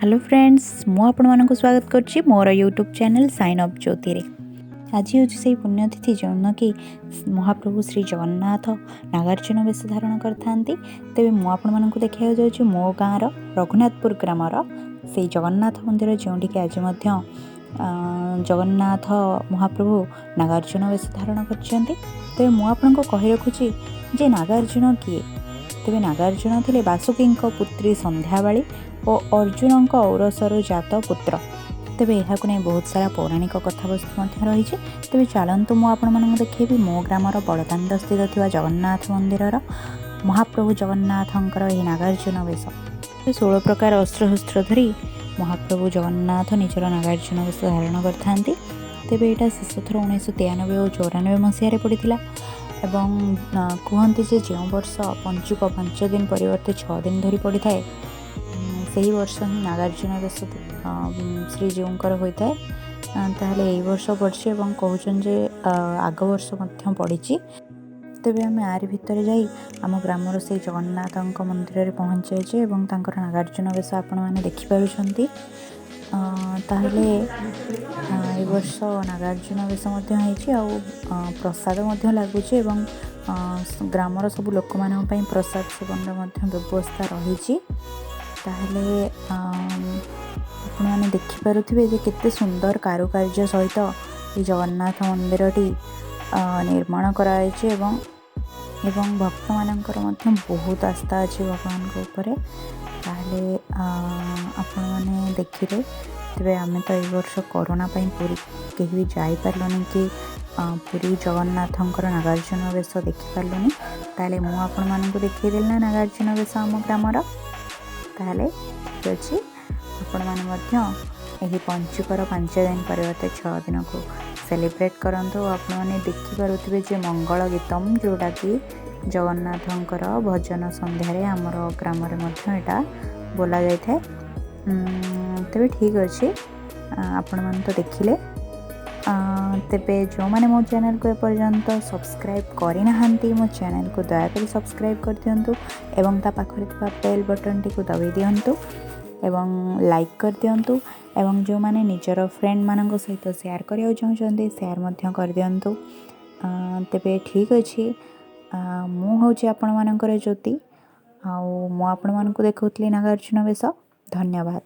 Hello friends, ମୁଁ ଆପଣମାନଙ୍କୁ ସ୍ୱାଗତ କରୁଛି ମୋର ୟୁଟ୍ୟୁବ୍ ଚ୍ୟାନେଲ୍ ସାଇନ୍ ଅପ୍ ଜ୍ୟୋତିରେ। ଆଜି ହେଉଛି ସେଇ ପୁଣ୍ୟତିଥି, ଯେଉଁଦିନ କି ମହାପ୍ରଭୁ ଶ୍ରୀ ଜଗନ୍ନାଥ ନାଗାର୍ଜୁନ ବେଶ ଧାରଣ କରିଥାନ୍ତି। ତେବେ ମୁଁ ଆପଣମାନଙ୍କୁ ଦେଖିବାକୁ ଯାଉଛି ମୋ ଗାଁର ରଘୁନାଥପୁର ଗ୍ରାମର ସେଇ ଜଗନ୍ନାଥ ମନ୍ଦିର, ଯେଉଁଠିକି ଆଜି ମଧ୍ୟ ଜଗନ୍ନାଥ ମହାପ୍ରଭୁ ନାଗାର୍ଜୁନ ବେଶ ଧାରଣ କରିଛନ୍ତି। ତେବେ ମୁଁ ଆପଣଙ୍କୁ କହି ରଖୁଛି ଯେ ନାଗାର୍ଜୁନ କିଏ? ତେବେ ନାଗାର୍ଜୁନ ଥିଲେ ବାସୁକୀଙ୍କ ପୁତ୍ରୀ ସନ୍ଧ୍ୟାବାଳୀ ଓ ଅର୍ଜୁନଙ୍କ ଔରସରୁ ଜାତ ପୁତ୍ର। ତେବେ ଏହାକୁ ନେଇ ବହୁତ ସାରା ପୌରାଣିକ କଥାବସ୍ତୁ ମଧ୍ୟ ରହିଛି। ତେବେ ଚାଲନ୍ତୁ, ମୁଁ ଆପଣମାନଙ୍କୁ ଦେଖେଇବି ମୋ ଗ୍ରାମର ବଡ଼ଦାଣ୍ଡ ସ୍ଥିତ ଥିବା ଜଗନ୍ନାଥ ମନ୍ଦିରର ମହାପ୍ରଭୁ ଜଗନ୍ନାଥଙ୍କର ଏହି ନାଗାର୍ଜୁନ ବେଶ। 16 ପ୍ରକାର ଅସ୍ତ୍ରଶସ୍ତ୍ର ଧରି ମହାପ୍ରଭୁ ଜଗନ୍ନାଥ ନିଜର ନାଗାର୍ଜୁନ ବେଶ ଧାରଣ କରିଥାନ୍ତି। ତେବେ ଏଇଟା ଶେଷ ଥର 1993 ଓ 94 ମସିହାରେ ପଡ଼ିଥିଲା ଏବଂ କୁହନ୍ତି ଯେ ଯେଉଁ ବର୍ଷ ପଞ୍ଚୁକ 5 ଦିନ ପରିବର୍ତ୍ତେ 6 ଦିନ ଧରି ପଡ଼ିଥାଏ, ସେହି ବର୍ଷ ହିଁ ନାଗାର୍ଜୁନ ବେଶ ଶ୍ରୀଜୀଉଙ୍କର ହୋଇଥାଏ। ତାହେଲେ ଏଇ ବର୍ଷ ପଡ଼ିଛି ଏବଂ କହୁଛନ୍ତି ଯେ ଆଗ ବର୍ଷ ମଧ୍ୟ ପଡ଼ିଛି। ତେବେ ଆମେ ଆରି ଭିତରେ ଯାଇ ଆମ ଗ୍ରାମର ସେଇ ଜଗନ୍ନାଥଙ୍କ ମନ୍ଦିରରେ ପହଞ୍ଚିଯାଇଛେ ଏବଂ ତାଙ୍କର ନାଗାର୍ଜୁନ ବେଶ ଆପଣମାନେ ଦେଖିପାରୁଛନ୍ତି। ତାହେଲେ ଏ ବର୍ଷ ନାଗାର୍ଜୁନ ବେଶ ମଧ୍ୟ ହେଇଛି ଆଉ ପ୍ରସାଦ ମଧ୍ୟ ଲାଗୁଛି ଏବଂ ଗ୍ରାମର ସବୁ ଲୋକମାନଙ୍କ ପାଇଁ ପ୍ରସାଦ ସେବନର ମଧ୍ୟ ବ୍ୟବସ୍ଥା ରହିଛି। ତାହେଲେ ଆପଣମାନେ ଦେଖିପାରୁଥିବେ ଯେ କେତେ ସୁନ୍ଦର କାରୁକାର୍ଯ୍ୟ ସହିତ ଏ ଜଗନ୍ନାଥ ମନ୍ଦିରଟି ନିର୍ମାଣ କରାଯାଇଛି ଏବଂ ଭକ୍ତମାନଙ୍କର ମଧ୍ୟ ବହୁତ ଆସ୍ଥା ଅଛି ଭଗବାନଙ୍କ ଉପରେ। ତାହେଲେ ଆପଣମାନେ ଦେଖିଲେ। ତେବେ ଆମେ ତ ଏଇ ବର୍ଷ କରୋନା ପାଇଁ ପୁରୀ କେହି ବି ଯାଇପାରିଲୁନି କି ପୁରୀ ଜଗନ୍ନାଥଙ୍କର ନାଗାର୍ଜୁନ ବେଶ ଦେଖିପାରିଲୁନି। ତାହେଲେ ମୁଁ ଆପଣମାନଙ୍କୁ ଦେଖେଇଦେଲି ନା ନାଗାର୍ଜୁନ ବେଶ ଆମ ଗ୍ରାମର? ତାହେଲେ ଠିକ୍ ଅଛି, ଆପଣମାନେ ମଧ୍ୟ ଏହି ପଞ୍ଚୁକର 5 ଦିନ ପରିବର୍ତ୍ତେ 6 ଦିନକୁ ସେଲିବ୍ରେଟ୍ କରନ୍ତୁ। ଆପଣମାନେ ଦେଖିପାରୁଥିବେ ଯେ ମଙ୍ଗଳ ଗୀତମ, ଯେଉଁଟାକି ଜଗନ୍ନାଥଙ୍କର ଭଜନ ସନ୍ଧ୍ୟାରେ ଆମର ଗ୍ରାମରେ ମଧ୍ୟ ଏଇଟା ବୋଲା ଯାଇଥାଏ। ତେବେ ଠିକ୍ ଅଛି, ଆପଣମାନେ ତ ଦେଖିଲେ। ତେବେ ଯେଉଁମାନେ ମୋ ଚ୍ୟାନେଲକୁ ଏପର୍ଯ୍ୟନ୍ତ ସବସ୍କ୍ରାଇବ୍ କରିନାହାନ୍ତି, ମୋ ଚ୍ୟାନେଲକୁ ଦୟାକରି ସବସ୍କ୍ରାଇବ୍ କରିଦିଅନ୍ତୁ ଏବଂ ତା ପାଖରେ ଥିବା ବେଲ୍ ବଟନ୍ଟିକୁ ଦବାଇ ଦିଅନ୍ତୁ ଏବଂ ଲାଇକ୍ କରିଦିଅନ୍ତୁ ଏବଂ ଯେଉଁମାନେ ନିଜର ଫ୍ରେଣ୍ଡମାନଙ୍କ ସହିତ ସେୟାର କରିବାକୁ ଚାହୁଁଛନ୍ତି, ସେୟାର ମଧ୍ୟ କରିଦିଅନ୍ତୁ। ତେବେ ଠିକ୍ ଅଛି, ମୁଁ ହେଉଛି ଆପଣମାନଙ୍କର ଜ୍ୟୋତି ଆଉ ମୁଁ ଆପଣମାନଙ୍କୁ ଦେଖାଉଥିଲି ନାଗାର୍ଜୁନ ବେଶ। ଧନ୍ୟବାଦ।